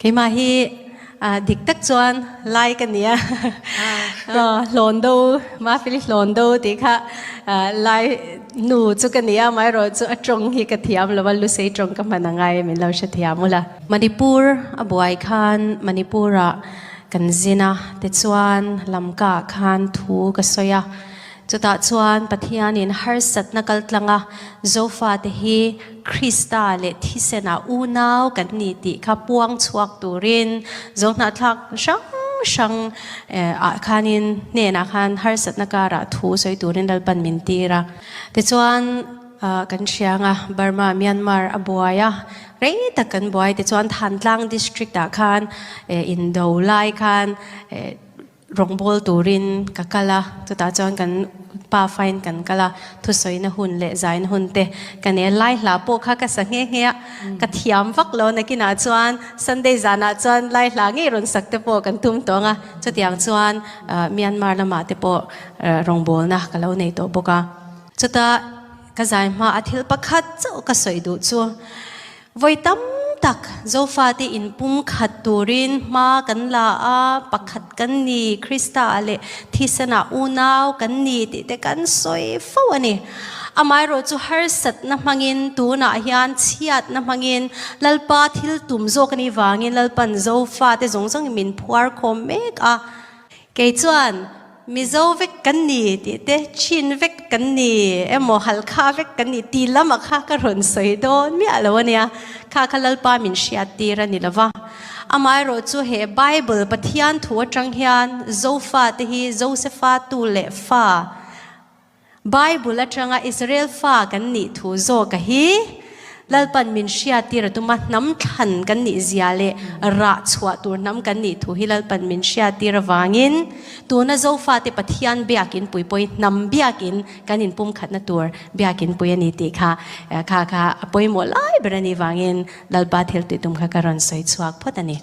Keimah hi dik tak chuan lai ka nia. Hlawn do, Mafeli hlawn do tih kha lai nu chu ka nia, amaherawh chu a tawng hi ka thiam lo a, Lusei tawng ka hman angai min lo hrethiam ula. Manipur a buai khan Manipur-ah kan zin a, tichuan Lamka ah khan thu ka sawi a. Chutah chuan Pathianin harsatna kaltlanga Zofate hi Krista leh thisenah unau kan ni tih kha puang chhuak turin Zohnahthlak hrang hrang ah khanin hnenah khan harsatna karah thu sawi turin Lalpan min tir a. Tichuan kan hriang a, Burma, Myanmar a buai a, rei tak kan buai. Tichuan Thantlang District ah khan indo lai khan Rawngbâwl turin ka kal a, chutah chuan kan pa fain kan kal a, thusawina hun leh zaina hun te ka nei a, lai hla pawh kha ka sa nghe nghe a, ka thiam vak lo nakinah chuan Sunday zanah chuan lai hla ngei rawn sak te pawh kan tum tawng a, chutiang chuan Myanmar lamah te pawh rawngbâwlna ka lo nei tawh bawk a. Chutah ka zai hma a thil pakhat chauh ka sawi duh chu Vawi tam tak Zofate inpum khat turin hma kan la a, pakhat kan ni, Krista ah leh thisenah unau kan ni tih te kan sawi fo a ni. Amaherawh chu harsatna hmangin tunah hian chhiatna hmangin Lalpa thil tum zawk a nih vangin Lalpan Zofate zawng zawngin min phuar khawm mek a. Kei chuan Mizo vek kan ni tih te, Chin vek kan ni emaw Halkha vek kan ni tih lamah kha ka rawn sawi dawn miah lo a nia. Kha kha Lalpa min hriat tir a ni lo va. Amaherawh chu he Bible Pathian thu atang hian Zofa te hi Josefa tu leh fa, Bible atanga Israel fa kan nih thu zawka hi Lalpan min hriattir a tum a, hnam thlan kan nih zia leh rah chhuah tur hnam kan nih thu hi Lalpan min hriattir avangin tuna Zofate Pathian biakin pui pawhin hnam biakin kan inpumkhatna tur biakin pui a ni tih kha kha kha a pawimawh lai ber a nih vangin Lalpa thil tih tum kha ka rawn sawi chhuak phawt a ni.